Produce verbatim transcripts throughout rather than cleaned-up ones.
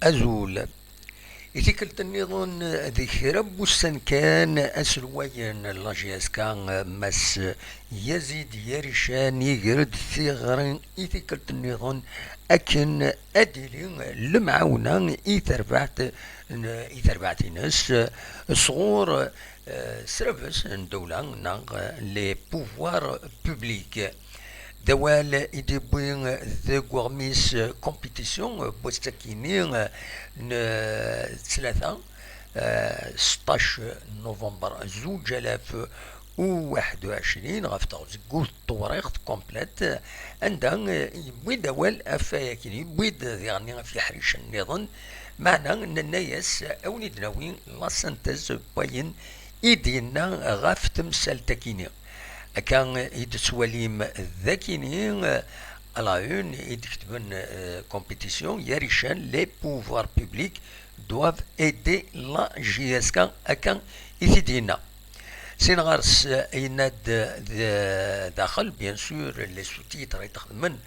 Azul. I tikkelt nniḍen, di kra n wussan kan, aselway n la J S K, Mass Yazid Yarican, iger-d tiɣri i tikkelt nniḍen akken ad d-tili lemɛawna i terbaɛt, i terbaɛt-ines sɣur, eh, srabes n ddewla neɣ les pouvoirs publics. D awal i d-yewwi deg uɣmis Compétition n wass-akini n ttlata, eh, seṭṭac november zuǧ alaf u waḥed u ɛecrin, ɣef teɣzeggut n tewriqt complète, anda, eh, yewwi-d awal ɣef wayakini, yewwi-d diɣenni ɣef yiḥricen nniḍen, meɛna nenna-yas a wen-id-nawi la synthèse n wayen i d-yenna ɣef temsalt-akini. Akka i d-tettwalim d akini, à la une i d-ketben, eh, Compétition, Yarican, les pouvoirs publics doivent aider la J S K, akka i t-id-yenna. Sin ɣer-s, eh, yenna-d, eh, d-, daxel, bien sûr, les sous-titres i d-xedmen,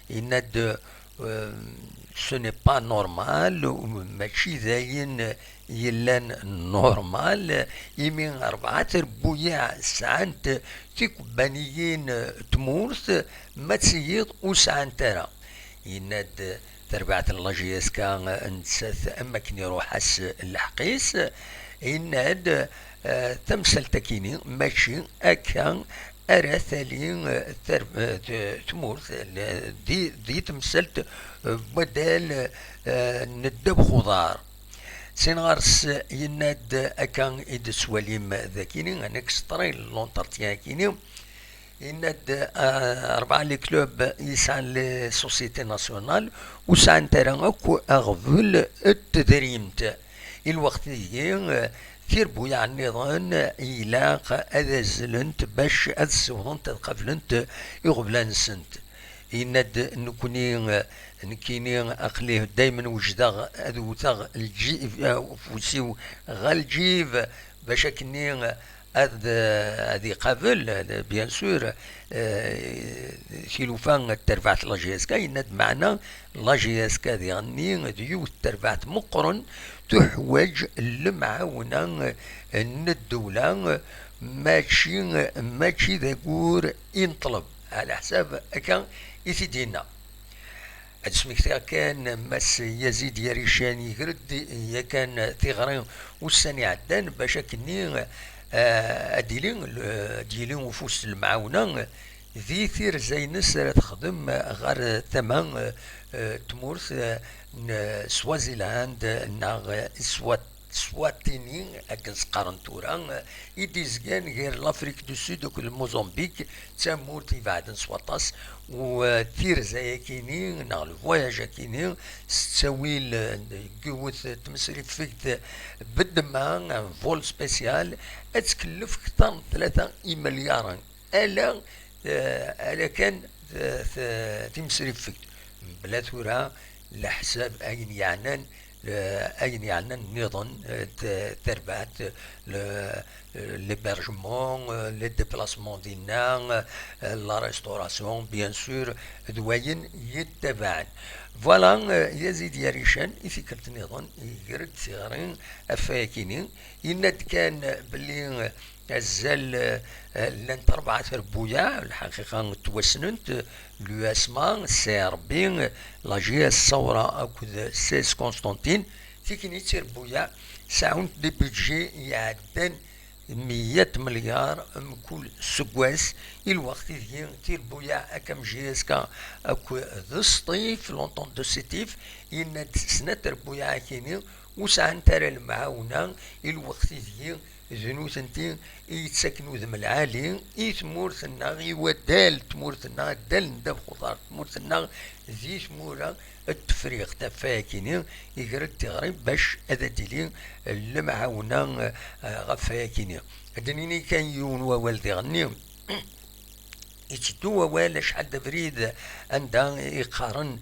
yenna-d, eh, ce n'est pas normal, mačči d ayen yellan normal, imi rebɛa trebbuyaɛ sɛant tikubbaniyin n tmurt, ma d tiyiḍ ur sɛant ara. Yenna-d terbaɛt n la J S K nettat am akken iruḥ-as lḥeqq-is. Yenna-d, eh, tamsalt-akini mačči akka ara tali, eh, ter-, eh, t-, tmurt, eh, di, di temsalt, eh, n waddal, eh, n ddabex uḍar. Sin ɣer-s yenna-d akka i d-tettwalim d akini, un extrait n l'entretien akini, yenna-d, eh, rebɛa les clubs yesɛan les sociétés nationales ur sɛant ara akk aɣbel n tedrimt. I lweqt-agi, eh, tirbuyaɛ nniḍen ilaq ad azzlent bac ad ssiwḍent ad qablent iɣeblan-nsent. Yenna-d, nekkni, eh, nekkini aql-i daymen wejdeɣ ad wteɣ lǧi-, eh, ufus-iw ɣer lǧib bac akkenni ad, ad iqabel, bien sûr, eh, tilufa n terbaɛt n la J S K, yenna-d meɛna la J S K diɣenni d yiwet n terbaɛt meqqren tuḥwaǧ lemɛawna n ddewla, mačči, mačči d agur i neṭleb, ɛla ḥsab akka i t-id-yenna. Ad smektiɣ kan Mass Yazid Yarican, iger-d yakan tiɣri ussan iɛeddan bac akkenni, eh, ad d-yili, ad d-yili ufus n lemɛawna di tirza-ines ara texdem ɣer tama, eh, tmurt, eh, n Swaziland neɣ Swat-, Swatini, akken s-qqaren tura, i d-izgan gar l'Afrique du Sud akked Mozambique, d tamurt ibeɛden s waṭas, u, eh, tirza-yakini, neɣ le voyage-akini, s ttawil, eh, n yiwet tmesrifegt bedma, un vol spécial, ad tkellef kter n tlata imelyaren. Ala, eh, ala kan, eh, t-, timesrifegt. Mebla tura leḥsab ayen yeɛnan, eh, ayen yeɛnan nniḍen, eh, t-, terbaɛt, le, l'hébergement, eh, les déplacements dinna, eh, la restauration, bien sûr, d wayen yettabaɛen. Voilà, eh, Yazid Yarican, i tikkelt nniḍen, iger-d tiɣri ɣef wayakini, yenna-d kan belli, eh, azal, eh, llant rebɛa trebbuyaɛ, lḥaqiqa ttwassnent, l'U S M A, C R B, la J S Sawra akked C S Constantine, tikni d tirebbuyaɛ seɛɛunt des budgets iɛeddan meyya n tmelyaṛ mkul seggas, i lweqt ideg tirebbuyaɛ akka am J S K akk d Sṭif, l'entente de Sétif, yenna-d snat trebbuyaɛ akini ur sɛant ara lemɛawna, i lweqt ideg d nutenti i yettaken udem lɛali i tmurt-nneɣ, i waddal n tmurt-nneɣ, addal n ddabex uḍar n tmurt-nneɣ di tmura n Tefriqt. Ɣef wayakini, iger-d tiɣri bac ad d-tili lemɛawna, eh, ɣef wayakini. Ad d-nini kan yiwen wawal diɣenni. Itteddu wawal acḥal d abrid anda i qqaren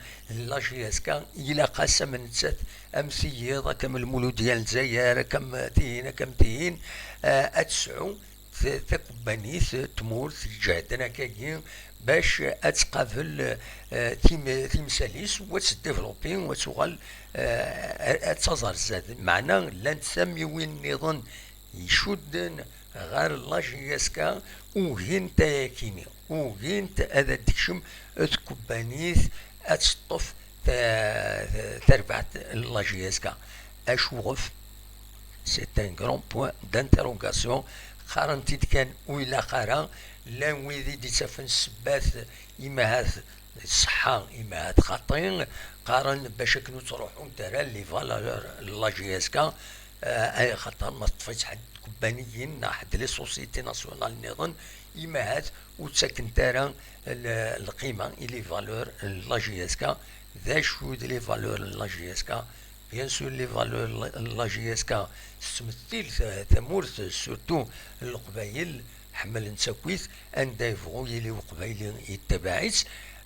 la J S K, ilaq-as am nettat, am tiyiḍ, akka am Lmuludya n Lezzayer, akka am tihin, akka am tihin, eh, ad tesɛu t- takubbanit, tmurt, iǧehden akkagi bac ad tqabel, eh, tim- timsal-is, u ad tdévelopper, u ad tuɣal, eh, ad taẓ ar zdat. Meɛna llant tamiwin nniḍen icudden ɣer la J S K, ugint ayakini, ugint ad d-tekcem tkubbanit ad teṭṭef ta- ta- tarbaɛt n la J S K. Acuɣef? C'est un grand point d'interrogation. Qqaren-t-id kan ur ilaq ara. Llan wid i d-ittafen ssebbat, imahat ṣṣeḥḥa, imahat xaṭi, qqaren bac akken ur ttruḥunt ara les valeurs n la J S K, eh, ay xaṭer ma teṭṭef-itt ḥedd tkubbaniyin neɣ ḥedd les sociétés nationales nniḍen, imahat ur ttakkent ara l- lqima i les valeurs n la J S K. D acu d les valeurs n la J S K? Bien sûr, les valeurs n la J S K tettmettil ta- tamurt, surtout n Leqbayel, ḥemmlen-tt akkit, anda yebɣu yili Uqbayli yettabaɛ-itt,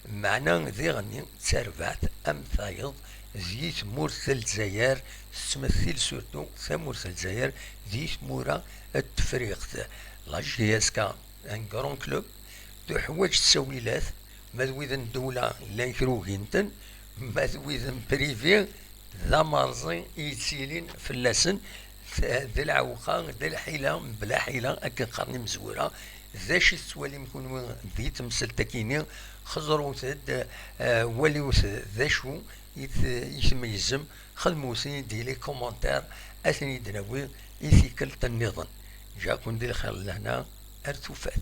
meɛna diɣenni d tarbaɛt am tayeḍ di tmurt n Lezzayer, tettmettil surtout tamurt n Lezzayer di tmura n Tefriqt. La J S K, un grand club, tuḥwaǧ ttawilat, ma d wid n ddewla llan kra ugin-ten, ma d wid n privé d amerẓi i yettilin fell-asen, d lɛewqa, d lḥila, mebla ḥila, akken qqaren imezwura. D acu i tettwalim kunwi di temsalt-agi-nni? Xeẓrut-d, eh, waliwet d acu i t- i tmeyyzem, xedmut-iyi-d di les commentaires, ad ten-id-nawi i tikkelt nniḍen. Ǧǧiɣ-ken di lxir d lehna, ar tufat.